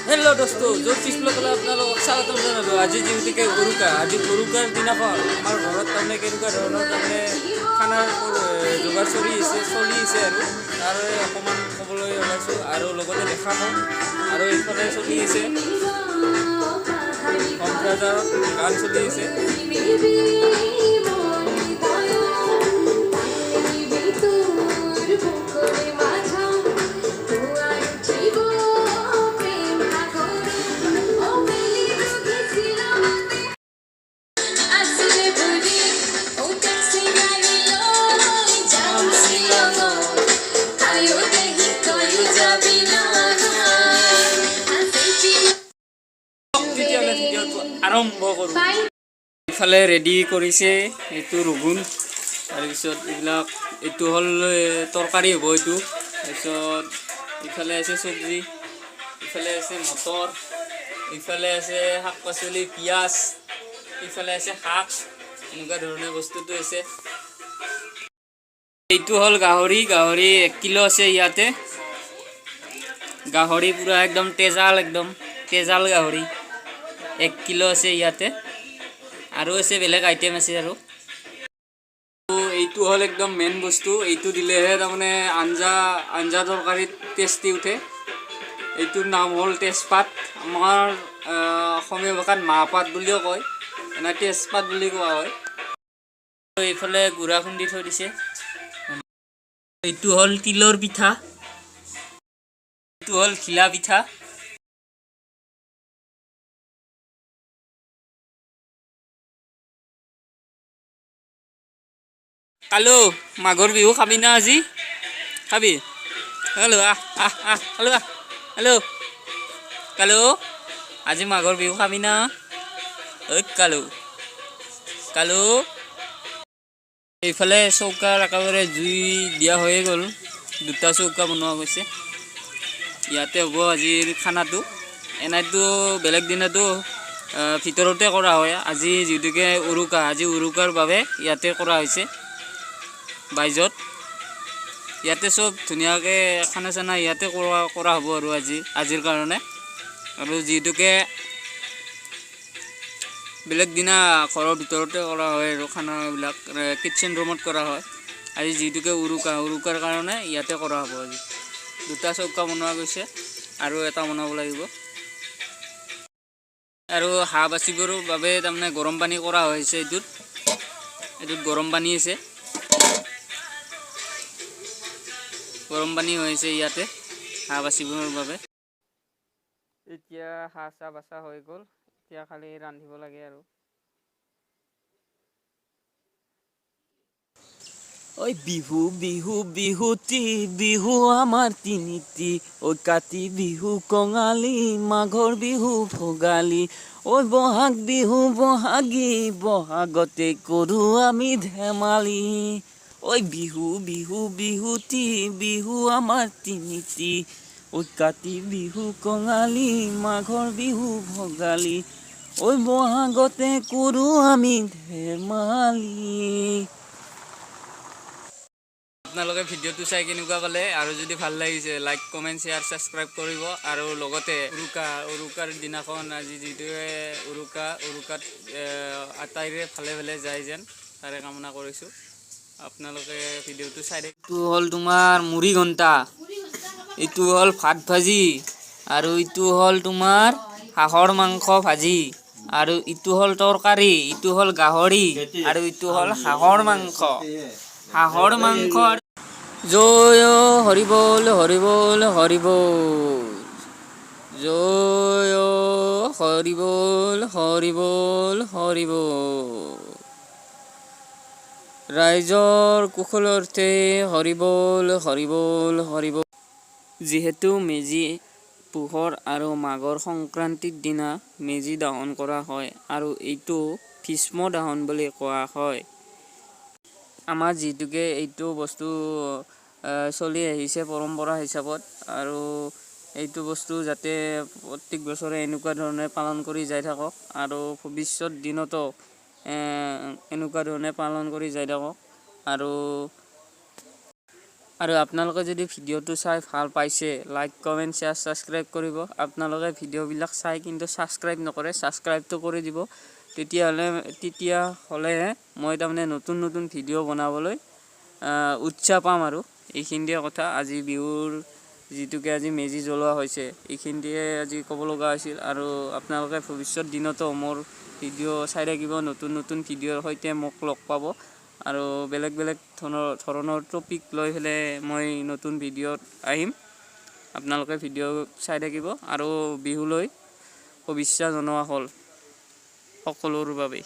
Hello' দোস্ত, জ্যোতিষ ব্লগলৈ আপোনালোকক স্বাগতম জনালোঁ। আজি যিহেতুকে উৰুকা, আজি উৰুকাৰ দিনাখন আমাৰ ঘৰত তাৰমানে কেনেকুৱা ধৰণৰ তাৰমানে খানাৰ যোগাৰ চলি আছে আৰু তাৰে অকণমান ক'বলৈ ওলাইছোঁ আৰু লগতে দেখামো। আৰু এইফালে চলি আছে হোম থিয়েটাৰত গান চলি আছে। তেতিয়াহ'লে ভিডিঅ'টো আৰম্ভ কৰোঁ। ইফালে ৰেডি কৰিছে এইটো ৰগুন, তাৰপিছত এইবিলাক এইটো হ'ল তৰকাৰী হ'ব এইটো। তাৰপিছত ইফালে আছে চব্জি, ইফালে আছে মটৰ, ইফালে আছে শাক পাচলি, পিঁয়াজ, ইফালে আছে শাক, এনেকুৱা ধৰণৰ বস্তুটো আছে। এইটো হ'ল গাহৰি। গাহৰি 1 কিলো আছে ইয়াতে। গাহৰি পূৰা একদম তেজাল, একদম তেজাল গাহৰি 1 কিলো আছে ইয়াতে। আৰু আছে বেলেগ আইটেম আছে। আৰু এইটো হ'ল একদম মেইন বস্তু। এইটো দিলেহে তাৰমানে আঞ্জা তৰকাৰীত টেষ্টি উঠে। এইটোৰ নাম হ'ল তেজপাত। আমাৰ অসমীয়া ভাষাত মাহপাত বুলিও কয়, এনে তেজপাত বুলি কোৱা হয়। এইফালে গুড়া খুন্দি থৈ দিছে। এইটো হ'ল তিলৰ পিঠা, এইটো হ'ল ঘিলা পিঠা। কালু, মাঘৰ বিহু খাবি না আজি? খাবি? কালু, আহ আহ আহ, কালু আহ। হেল্ল' কালু, আজি মাঘৰ বিহু খাবি না? ঐ কালু, কালু। এইফালে চৌকাৰ একেবাৰে জুই দিয়া হৈয়ে গ'ল। দুটা চৌকা বনোৱা গৈছে। ইয়াতে হ'ব আজিৰ খানাটো। এনেইতো বেলেগ দিনাতো ভিতৰতে কৰা হয়। আজি যিহেতুকে উৰুকা, আজি উৰুকাৰ বাবে ইয়াতে কৰা হৈছে বাইজত। ইয়াতে চব ধুনীয়াকৈ খানা চানা ইয়াতে কৰা হ'ব আৰু আজিৰ কাৰণে। আৰু যিহেতুকে বেলেগ দিনা ঘৰৰ ভিতৰতে কৰা হয় আৰু খানাবিলাক কিটচেন ৰুমত কৰা হয়, আজি যিহেতুকে উৰুকা, উৰুকাৰ কাৰণে ইয়াতে কৰা হ'ব। আজি দুটা চৌকা বনোৱা গৈছে আৰু এটা বনাব লাগিব। আৰু হাঁহ বাচিবৰ বাবে তাৰমানে গৰম পানী কৰা হৈছে। এইটোত গৰম পানী আছে, গৰম পানী হৈছে ইয়াতে হাঁহ বাচিবৰ বাবে। এতিয়া হাঁহ চাহ বাচা হৈ গ'ল, এতিয়া খালি ৰান্ধিব লাগে আৰু। ঐ বিহু বিহু বিহুটি, বিহু আমাৰ তিনিটি। ঐ কাতি বিহু কঙালী, মাঘৰ বিহু ভোগালী। ঐ বহাগ বিহু বহাগী, বহাগতে কৰোঁ আমি ধেমালি। ঐ বিহু বিহু বিহুটি, বিহু আমাৰ তিনিটি। ঐ কাতি বিহু কঙালী, মাঘৰ বিহু ভোগালী। ঐ বহাগতে কৰোঁ আমি ধেমালি। আপোনালোকে ভিডিঅ'টো চাই কেনেকুৱা পালে? আৰু যদি ভাল লাগিছে, লাইক, কমেণ্ট, শ্বেয়াৰ, ছাবস্ক্ৰাইব কৰিব। আৰু লগতে উৰুকাৰ দিনাখন আজি যিটোৱে উৰুকা, উৰুকাত আটাইৰে ভালে ভালে যায় যেন তাৰে কামনা কৰিছোঁ। আপোনালোকে ভিডিঅ'টো চাই থাক। এইটো হ'ল তোমাৰ মুড়ি ঘণ্টা, এইটো হ'ল ভাত ভাজি, আৰু এইটো হ'ল তোমাৰ হাঁহৰ মাংস ভাজি, আৰু ইটো হ'ল তৰকাৰী, ইটো হ'ল গাহৰি, আৰু ইটো হ'ল হাঁহৰ মাংস। হাঁহৰ মাংস। জয় হৰিবল হৰিবল হৰিবল, জয় হৰিবল হৰিবল হৰিবল। ৰাইজৰ কুশলাৰ্থে হৰিবল হৰিবল হৰিবল। যিহেতু মেজি পুহৰ আৰু মাঘৰ সংক্ৰান্তিৰ দিনা মেজি দহন কৰা হয় আৰু এইটো ভীষ্ম দহন বুলি কোৱা হয়। আমাৰ যিহেতুকে এইটো বস্তু চলি আহিছে পৰম্পৰা হিচাপত, আৰু এইটো বস্তু যাতে প্ৰত্যেক বছৰে এনেকুৱা ধৰণে পালন কৰি যাই থাকক আৰু ভৱিষ্যত দিনতো এনেকুৱা ধৰণে পালন কৰি যাই থাকক। আৰু আৰু আপোনালোকে যদি ভিডিঅ'টো চাই ভাল পাইছে, লাইক, কমেণ্ট, শ্বেয়াৰ, ছাবস্ক্ৰাইব কৰিব। আপোনালোকে ভিডিঅ'বিলাক চাই কিন্তু ছাবস্ক্ৰাইব নকৰে, ছাবস্ক্ৰাইবটো কৰি দিব। তেতিয়াহ'লেহে মই তাৰমানে নতুন নতুন ভিডিঅ' বনাবলৈ উৎসাহ পাম। আৰু এইখিনিয়ে কথা। আজি বিহুৰ যিটোকে আজি মেজি জ্বলোৱা হৈছে, এইখিনিয়ে আজি ক'ব লগা হৈছিল। আৰু আপোনালোকে ভৱিষ্যত দিনতো মোৰ ভিডিঅ' চাই থাকিব। নতুন নতুন ভিডিঅ'ৰ সৈতে মোক লগ পাব আৰু বেলেগ বেলেগ ধৰণৰ ধৰণৰ টপিক লৈ পেলাই মই নতুন ভিডিঅ'ত আহিম। আপোনালোকে ভিডিঅ' চাই থাকিব আৰু বিহুলৈ শুভেচ্ছা জনোৱা হ'ল সকলোৰ বাবে।